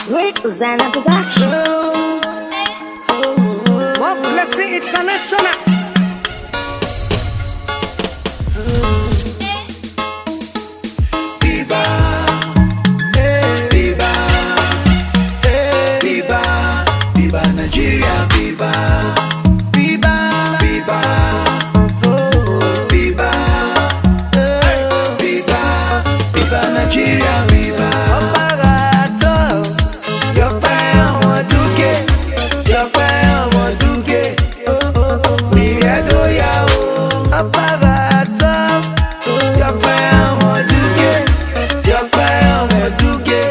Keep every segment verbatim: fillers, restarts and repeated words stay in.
Great Hosanna Production. More Blessing International. Biba, eh, biba, eh, biba, biba Nigeria, biba. Biba, biba, oh, biba, eh, biba, biba Nigeria, biba. Ọba gha tọ, yọkpa ọmọ duge, yọkpa ọmọ duge, oh, oh, oh, mi ghẹ do ya o. Ọba gha tọ, yọkpa ọmọ duge, yọkpa ọmọ duge.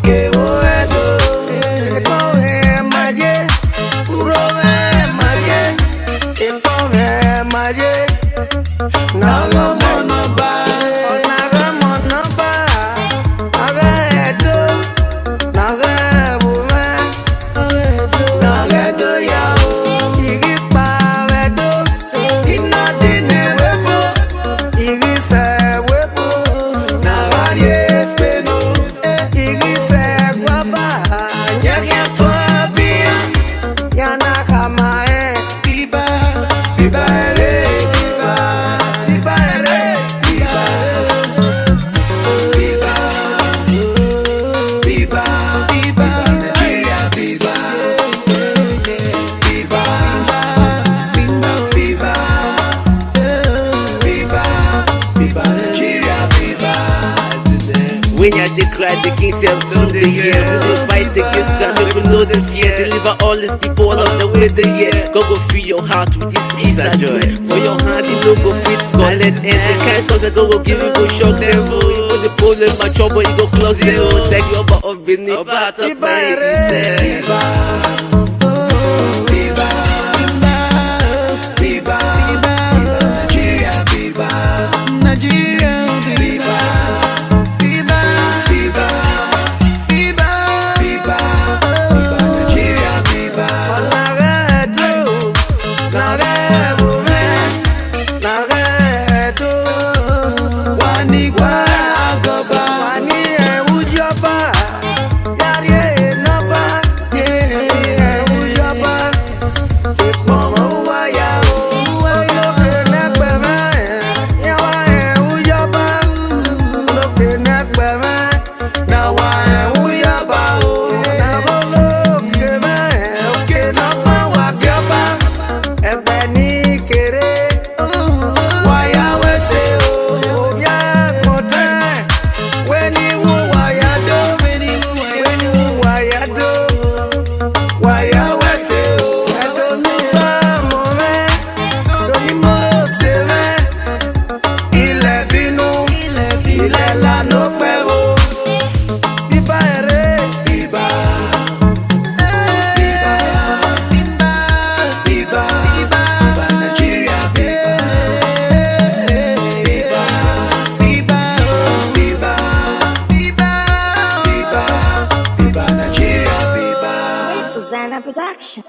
Kevbe ẹdo, ekpọnmwẹ ma ye, urho mwẹ ma ye, ekpọnmwẹ ma ye. Ne a gha ọmọ ne Ọba, ne a gha ọmọ ne Ọba, ne a gha ẹdo, ne a gha ẹvbo mwẹ, ne a gha ẹdo ya o. I ghi kpa vbe ẹdo, I na di ne ẹvbo ebo, I ghi sẹ ẹvbo ebo, ne a gha rrie Spain o. I ghi sẹ guaba, ya khian tuẹ bian, ya na khama ẹn. Biba, biba ere, biba, biba ere, biba, biba, biba, biba Nigeria, biba, biba, biba, biba, biba, biba Nigeria, biba. When I dey cry, the king self too dey hear. We dey fight against crime, make we no dey fear. Deliver all these people, all of them wey dey here. God go fill your heart with this peace and joy. For your hand, you no go fit collect anything. Kind success God go give you, go shock them. Oh, you go dey problem, my trouble, you go close them. Oh, thank you, Oba of Benin. Oba Tope, he said. Biba, biba, biba, biba, biba Nigeria, biba. Nigeria, biba, biba, biba, biba, biba Nigeria, biba. Ne a gha ẹdo, ne a gha ẹvbo mwẹ, ne a gha ẹdo. Wa ni wa gọba, wa ni ẹvbo yọba. Ya rrie ne Ọba, ya rrie ne Ọba. Ekpọnmwẹ uwa ya o, olokhian ne ẹgbẹe mwẹ, ya wa rẹn uyọba. Olokhian ne ẹgbẹe mwẹ, na wa rẹn uyọba o. Na wa olokhian mwẹ, oke ne ọ ma wa gie Ọba, ẹgbẹe ni kere. Wa ya wẹ ẹse o, ya kpọtẹn, wẹ ne I wu uwa ya do, wẹ ne I wu uwa ya do. Wa ya wẹ ẹse o, ẹdo ne Osanmọ mwẹ, ẹdo ne Imosi mwẹ, ilẹ binu, ilẹ la ne okpẹvbo. Biba ere, biba, biba, biba, biba, biba Nigeria, biba, biba, biba, biba, biba, biba, biba Nigeria, biba. Hosanna Production.